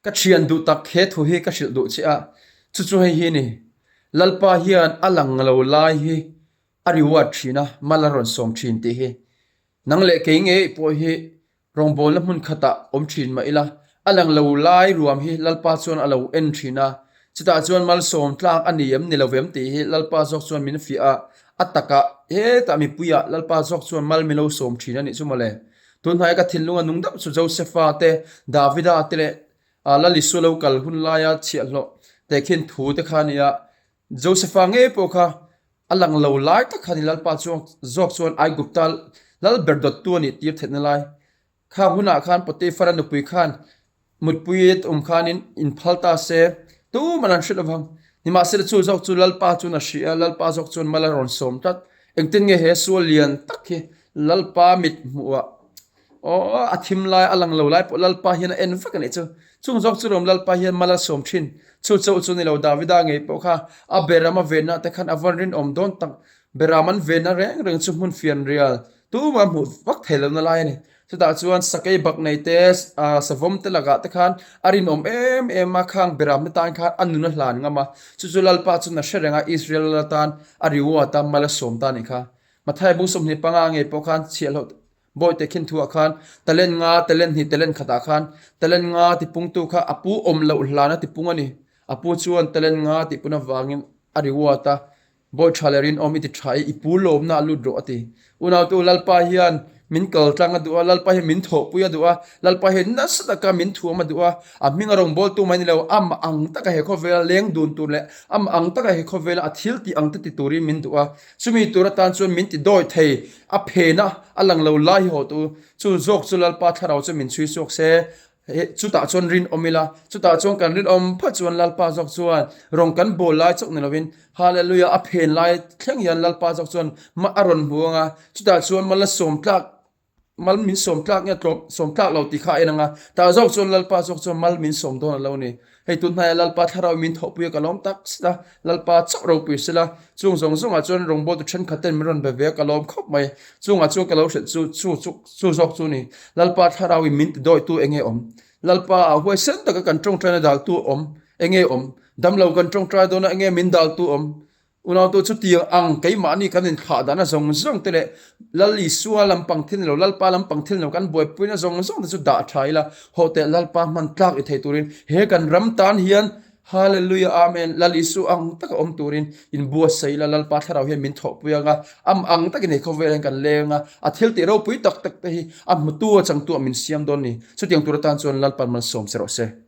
Ka thian duh tak he thu hi ka hrilh duh che a, chu chu hei hi a ni. Lalpa hian a lang lo lai hi a reward thin a, mal a rawn sawm thin tih hi. Nang leh kei ngei pawh hi rawngbawlna hmun khatah awm thin mah ila, a lang lo lai ruam hi Lalpa chuan a lo en thin a, chutah chuan malsawm tlak a ni em ni lo vem tih hi Lalpa zawk chuan min fiah a, a takah hetah mipuiah Lalpa zawk chuan mal min lo sawm thin a nih chu mawle. Tunhnaia ka thinlunga nung deuh chu Josefa te, Davida te leh Lal Isua lo kal hun laia chhiahhlawh tehkhin thu te kha a ni a. Josefa ngei pawh kha a lang lo lai tak kha a ni. Lalpa chuan zawk chuan Aigupta lal ber dawttu a nih tir theihna lai. Khang hunah khan Potifara nupui khan Mutpui awm khanin inphal ta se, tuman an hrilh avang. Nimahsela chu zawk chu Lalpa chuan a hria a, Lalpa zawk chuan mal a rawn sawm tlat. Engtin nge he sual lian tak hi Lalpa mit hmuhah aw a thim lai, a lang lo lai pawh Lalpa hian a en vek a nih chu. Chung zawk chu lawm Lalpa hian mal a sawm thin. Chu chauh chu ni lo, Davida ngei pawh kha a beram a venna te khan a vawn rinawm dawn tak. Beram an venna reng reng chu hmun fianrial Tumah hmuh vak thei lohna lai a ni. Chutah chuan sakei bak nei te, savawm te lakah te khan a rinawm em em a, khang beramna tan khan a nun a hlan ngam a. Chu chu Lalpa chuan a hre reng a, Israel lal atan a reward a, mal a sawm ta a nih kha. Matthai bung 25 ngei pawh khan chhiahhlawh bawi te khin thuah khan talent nga, talent hnih, talent khatah khan talent nga tipungtu kha a pu awm loh hlan a tipung a ni. A pu chuan talent nga tihpun avangin a reward a. Bawi tha leh rinawm i ti tha i, i pu lawmna a lut rawh a ti. Unautu, Lalpa hian min kal tlang a duh a, Lalpa hian min thawhpui a duh a, Lalpa hian nasa taka min thuam a duh a, a hming a rawngbawltu mai ni lo, amah ang taka he khawvela leng dun tur leh amah ang taka he khawvela a thil tih ang te ti turin min duh a. Chumi tur atan chuan min ti dawi thei, a phena a lang lo lai hi hawhtu chu zawk chu Lalpa thlarau chu min chhui chhuak se, Chutah chuan rinawm ila, chutah chuan kan rinawm phawt chuan Lalpa zawk chuan rawn kan bawl lai chauh ni lovin Hallelujah a phen lai thleng hian Lalpa zawk chuan a rawn hmu ang a, chutah chuan mal a sawm tlak, mal min sawm tlak nge tlawm sawm tlak lo tih kha a en ang a, tah zawk chuan Lalpa zawk chuan mal min sawm dawn a lo ni. Hei tun hnaia Lalpa thlarau min thawhpui a ka lawm tak zet a, Lalpa chauh ropui sela, chung zawng zawngah chuan rawngbawltu thenkhat ten min rawn be ve a ka lawm khawp mai. Chungah chuan ka lo hrilh chu chu chu chu zawk chu ni. Lalpa thlarau in min ti dawitu eng nge awm? Lalpa ah huaisen taka kan tawngtaina daltu awm eng nge awm? Damlo kan tawngtai dawn a eng nge min daltu awm? Unautu chutiang ang keimahni kan inthlah dahna zawng zawng te leh Lal Isua lampang thil ni lo, Lalpa lampang thil ni lo kan buaipuina zawng zawng te chu dah tha ila, hawh teh Lalpa hman tlak i thei turin he kan ram tan hian Hallelujah Amen Lal Isu ang taka awm turin inbuatsaih ila Lalpa thlarau hian min thawhpui anga am ang takin he khawvel hian kan leng a, a thil tih ropui tak tak te hi a hmutu a changtu ah min siam dawn ni. Chutiang tur atan chuan Lalpa'n malsawm che rawh se.